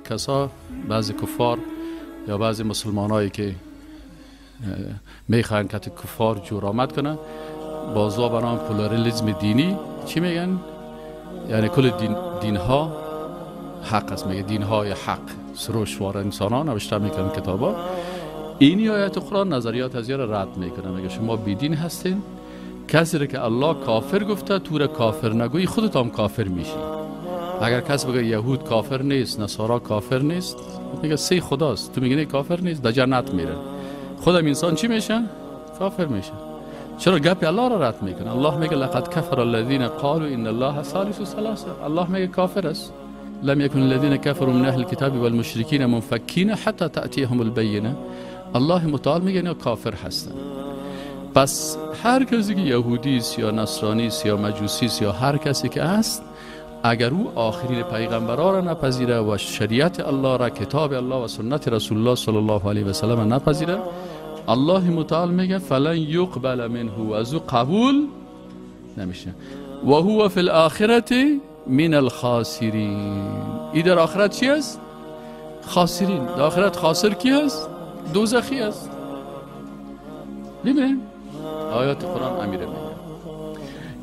کسا، بعضی کفار یا بعضی مسلمانایی که میخواین که کفار جور آمد کنن، بازا به نام پلورالیسم دینی چی میگن؟ یعنی کل دینها حق است، میگه دینهای حق سروش وار انسان ها نوشته میکنن کتابا. این آیت قرآن نظریات از یار رد میکنه، میگه شما بیدین هستین، کسی را که الله کافر گفته تو را کافر نگویی خودت هم کافر میشی. اگر کسی بگه یهود کافر نیست، نصارا کافر نیست، میگه سه خداست، تو میگی کافر نیست، در جنت میره. خودم انسان چی میشه؟ کافر میشه. چرا گپ الله را رد میکنه؟ الله میگه لقد کفر الذين قالوا ان الله ثالث ثلاثه. الله میگه کافر است. لم يكن الذين كفروا من اهل الكتاب والمشركين منفكين حتى تأتيهم البينه. الله متعال میگه اینا کافر هستن. پس هر کسی که یهودی است یا نصرانی است یا مجوسی است یا هر کسی که است، اگر او آخرین پیغمبران را نپذیره و شریعت الله را، کتاب الله و سنت رسول الله صلی الله علیه و سلم نپذیره، الله متعال میگه فلن یقبل منه، از او قبول نمیشه. و هو فی الاخرة من الخاسرین. ای در آخرت چی است؟ خاسرین. در آخرت خاسر کی است؟ دوزخی است. ببینید آیات قرآن امیره میگه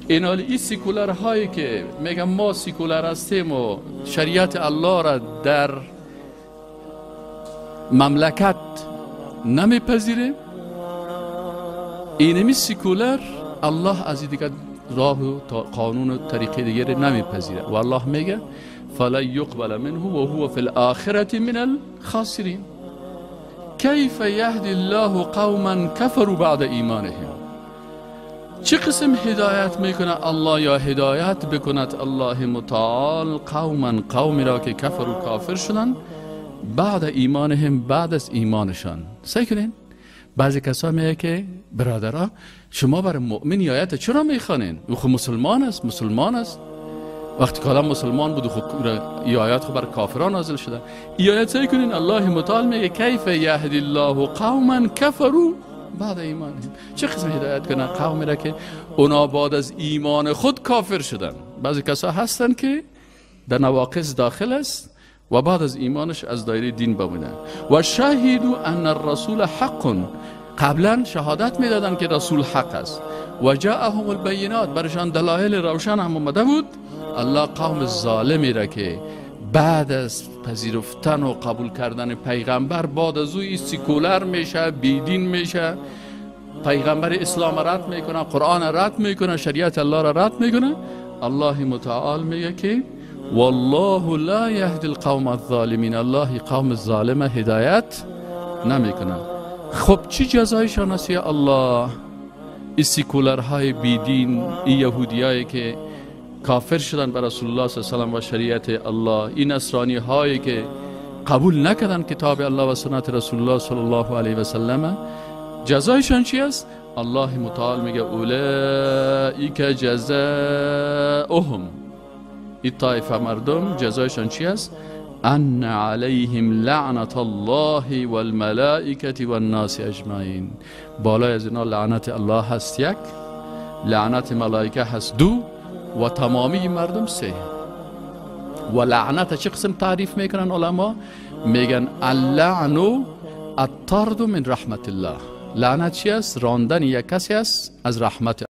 این حال این سیکولر هایی که میگن ما سیکولر هستیم و شریعت الله را در مملکت نمیپذیریم، اینمی سیکولر الله از دیگه راه و قانون و طریقه دیگه نمیپذیره و الله میگه فلا یقبل منه و هو فی الاخرة من الخاسرین. کیف یهدی الله قوما کفروا بعد ایمانهم. چه قسم هدایت میکنه الله یا هدایت بکند الله متعال قوما، قومی را که کفر و کافر شدن، بعد ایمانهم، بعد از ایمانشان. سعی کنین بعضی کسا میگه که برادرها شما برای مؤمن آیت چرا میخوانین؟ او خب مسلمان است، مسلمان است. وقتی که آدم مسلمان بود خب ای آیات خب برای کافران نازل شده. ای آیت سعی کنین الله متعال میگه کیف یهدی الله قوما کفروا بعد ایمانهم. چه قسم هدایت کنن قومی را که اونا بعد از ایمان خود کافر شدن؟ بعضی کسا هستن که در نواقص داخل است و بعد از ایمانش از دایره دین بمونن. و شهدوا ان الرسول حق، قبلا شهادت میدادن که رسول حق است. و جاءهم البینات، برشان دلایل روشن هم آمده بود. الله قوم ظالمی را که بعد از پذیرفتن و قبول کردن پیغمبر بعد از او سیکولر میشه، بیدین میشه، پیغمبر اسلام رد میکنه، قرآن رد میکنه، شریعت الله را رد میکنه، الله متعال میگه که والله لا یهدی القوم الظالمین. الله قوم ظالم هدایت نمیکنه. خب چی جزایشان است یا الله؟ این سیکولرهای بیدین، این یهودیایی که کافر شدن بر رسول الله صلی الله علیه و سلم و شریعت الله، این نصرانی هایی که قبول نکردن کتاب الله و سنت رسول الله صلی الله علیه و سلم، جزایشان چی است؟ الله متعال میگه اولئک جزاؤهم، این طایفه مردم جزایشان چی است؟ ان علیهم لعنت الله والملائکة والناس اجمعین. بالای از اینا لعنت الله هست یک، لعنت ملائکه هست دو، و تمامی مردم سه. و لعنت چه قسم تعریف میکنن علما؟ میگن اللعن الطرد من رحمت الله. لعنت چی است؟ راندن یک کسی است از رحمت